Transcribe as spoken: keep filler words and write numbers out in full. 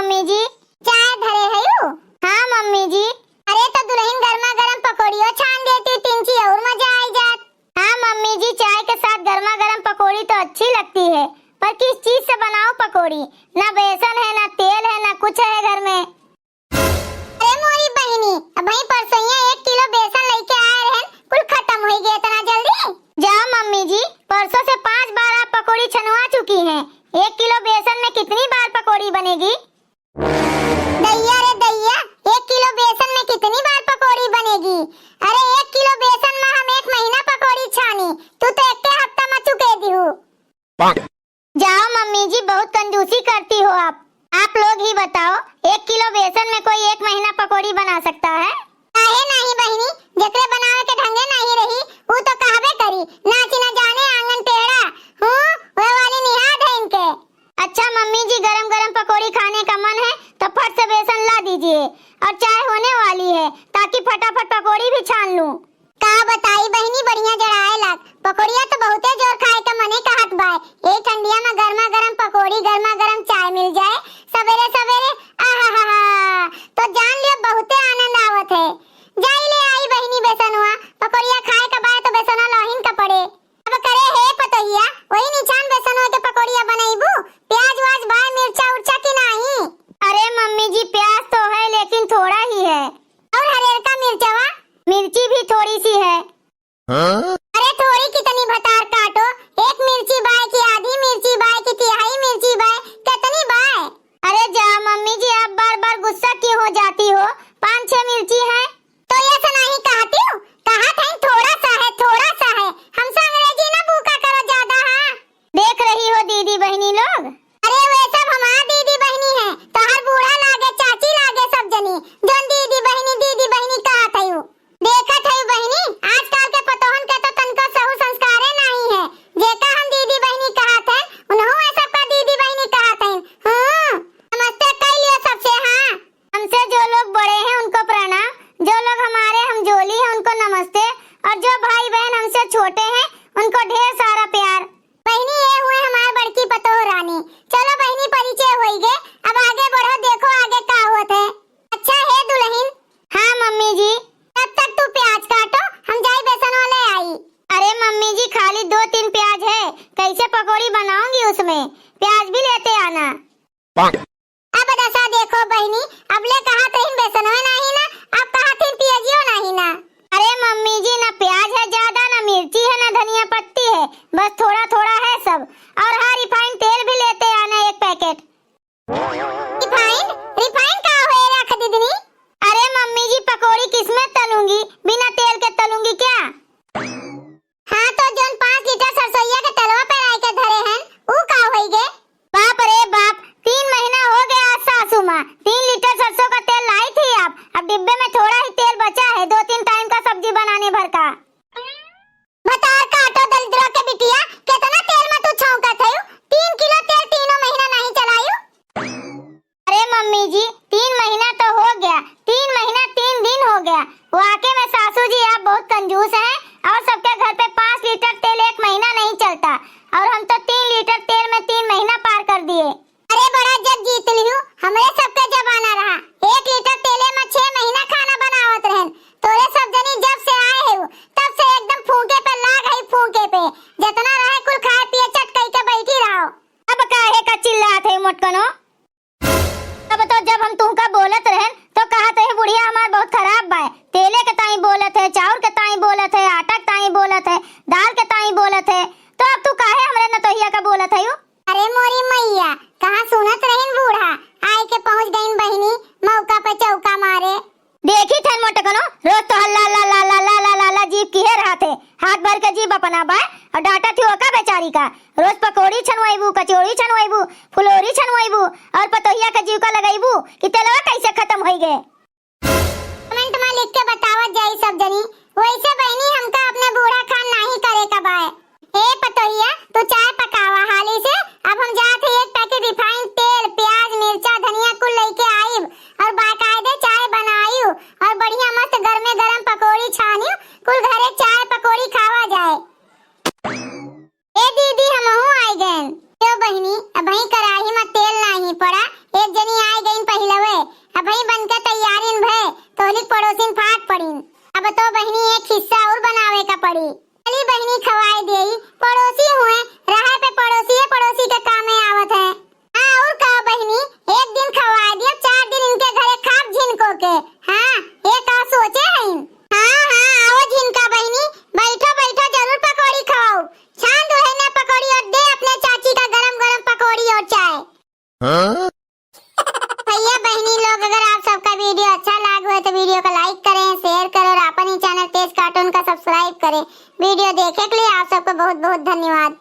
मम्मी जी, चाय धरे हयू? हाँ मम्मी जी। अरे तो दुलहिन, गरमा गरम पकौड़ियो छान देती, तिनची और मजा आई जात। हाँ मम्मी जी, चाय के साथ गरमा गरम पकौड़ी तो अच्छी लगती है, पर किस चीज से बनाओ पकौड़ी? ना बेसन है, ना तेल है, ना कुछ है घर में। अरे मोरी बहिनी, अबहीं परसोइया एक किलो बेसन लइके आए रहन, कुल खतम होइ गए इतना जल्दी। जाओ मम्मी जी, परसों से पाँच बार आप पकौड़ी छनवा चुकी हैं। एक किलो बेसन में कितनी बार पकौड़ी बनेगी? दैया रे दैया, एक किलो बेसन में कितनी बार पकौड़ी बनेगी? अरे एक किलो बेसन में हम एक महीना पकौड़ी छानी, तू तो एक हफ्ता में चुके दिहू। जाओ मम्मी जी, बहुत कंजूसी करती हो आप। आप लोग ही बताओ, एक किलो बेसन में कोई एक महीना पकौड़ी बना सकता है? काहे नाही बहिनी, जेकरे बनावे के ढंगे नाही रही, ऊ तो कहबे करी, नाची न जाने आंगन टेढ़ा। हूँ, वह वाली निहाद है इनके। अच्छा मम्मी जी, गरम गरम पकौड़ी खाने का मन है तो फट से बेसन ला दीजिए, और चाय होने वाली है, ताकि फटाफट पकौड़ी भी छान लूं। का बताई बहिनी, बढ़िया जड़ाए लाग। पकौड़िया तो बहुते जोर खाए के मने कहत बाय। ए ठंडिया में गर्मा गर्म पकौड़ी, गर्मा गर्म चाय मिल जाए सबेरे सबेरे, आहाहाहा, तो जान लियो बहुते आनंद आवत है। जाई ले आई बहिनी बेसनवा, पकौड़िया खाए के बाय तो बेसनवा लहिन का पड़े। अब करे हे पतोहिया, वही निछान बेसनवा के पकौड़िया बनैबू? प्याज वाज बाय, मिर्चा उर्चा की नाही? अरे मम्मी जी, प्याज तो है लेकिन थोड़ा ही है। और हरेरका मिर्चवा? मिर्ची भी थोड़ी सी है। हाँ? अरे थोड़ी कितनी भतार काटो, एक मिर्ची बाय की आधी मिर्ची बाय की तिहाई मिर्ची बाय, कितनी बाय? अरे जा मम्मी जी, आप बार बार गुस्सा क्यों हो जाती हो? पाँच छह मिर्ची है। तो ऐसा नहीं कहती हूँ, कहा था थोड़ा सा है, थोड़ा सा है। हमसे अंग्रेजी ना बूका करो ज्यादा, हाँ? देख रही हो दीदी बहिनी लोग। अरे वे सब हमार दीदी बहिनी है, तोहर बूढ़ा लागे, चाची लागे सब जनी, जोन दीदी बहिनी, दीदी बहिनी कहत हयू। देखत हयू बहिनी, आजकल के पतोहन के तो तनको सहू संस्कारे नाही है। जेका हम दीदी बहिनी कहत हैं, उन्हों वे सबका दीदी बहिनी कहत हैं। हम्म, नमस्ते कई लियो सबसे, हाँ। हमसे जो लोग बड़े हैं उनको प्रणाम, जो लोग हमारे हमजोली हैं उनको नमस्ते, और जो भाई बहन हमसे छोटे हैं उनको ढेर सारा प्यार। बहिनी, ये हुए हमार बड़की पतोह रानी। चलो बहिनी, परिचय होई गे, अब आगे बढ़ो, देखो आगे का होत है। अच्छा हे दुलहिन। हाँ मम्मी जी। तब तक तू प्याज काटो, हम जाई बेसनवा ले आई। अरे मम्मी जी, खाली दो तीन प्याज है, कैसे पकौड़ी बनाऊंगी उसमें? प्याज भी लेते आना। अब दशा देखो बहिनी, अबले कहत रहिन बेसनवे नाही ना, अब कहत हिन पियजियो नाही ना। अरे मम्मी जी, ना प्याज है ज्यादा, ना मिर्ची है, ना धनिया पत्ती है, बस थोड़ा थोड़ा है सब। और हाँ, रिफाइन तेल भी लेते आना एक पैकेट। रिफाइन? रिफाइन का होए रख दीदनी? अरे मम्मी जी, पकौड़ी किसमें तलूंगी, बिना तेल के तलूंगी क्या? हाँ, तो जोन पाँच लीटर सरसोईया के तेलवा पेराई के धरे हन, ऊ का होई गे? बाप रे बाप, तीन महीना हो गया आज सासू माँ, तीन लीटर सरसों का तेल लाई थी आप, अब डिब्बे में थोड़ा ही तेल बचा है, दो तीन टाइम का सब्जी बनाने भर का। भतार काटो दलिद्रा के बिटिया, केतना तेल में तू छौंकत हयू? तीन किलो तेल तीनों महीना नहीं चलायू। अरे मम्मी जी, तीन महीना तो हो गया, तीन महीना तीन दिन हो गया। वाकई में सासू जी आप बहुत कंजूस हैं, और सबके घर पे पाँच लीटर तेल एक महीना नहीं चलता, और हम तो तीन लीटर तेल में तीन महीना पार कर दिए। अरे बड़ा जग जीत लिहू, हमरे सबके जमाना रहा, एक लीटर तेले में छह महीना खाना बनावत रहन। तोरे सब जनी जब से आए हो, तब से एकदम फूंके पे लाग है, फूंके पे। जितना रहे कुल खाए पिए चट कई के बैठी रहो। अब काहे का चिल्लात है मोटकनो? तब तो जब हम तुहका बोलत रहन, तो कहत रहे, "बुढ़िया हमार बहुत खराब बाय, तेले के ताई बोलत है, चाउर के ताई बोलत है, आटा के ताई बोलत है, दाल के ताई बोलत है।" तो अब तू काहे हमरे नतोहिया का बोलत हयू? अरे मोरी मैया, कहाँ सुनत रहिन बूढ़ा, आए के पहुँच गईन बहिनी, मौका पे चौका मारे। देखी थन मोटकनो, रोज तो हल्ला ला ला ला ला ला ला ला जीभ किहे रहत है। हाथ भर के जीभ अपना बाय और डांटत ही ओका बेचारी का। रोज पकौड़ी छनवैबू, कचौड़ी छनवैबू, फुलौरी छनवैबू और पतोहिया के जीव का लगैबू कि तेलवा कैसे खत्म होई गे। कमेंट में लिख के बतावत जाई सब जनी। वैसे बहिनी, हमका अपने बूढ़ा खान नाही करे का बाय। ए पतोहिया, तू चाय पकावा हाली से। अब हम जात है एक पैकेट रिफाइन तेल, प्याज, मिर्चा, धनिया कुल लेके आइब और बाकायदे चाय बनाइब और बढ़िया मस्त गरमे गरम पकौड़ी छानिब, कुल घरे चाय पकौड़ी खावा जाए। ए दीदी, हमहू आई गएन। यो बहिनी, अबहीं कराही में तेल नाही पड़ा, एक जनी आई गई वीडियो देखे के लिए आप सबको बहुत बहुत धन्यवाद।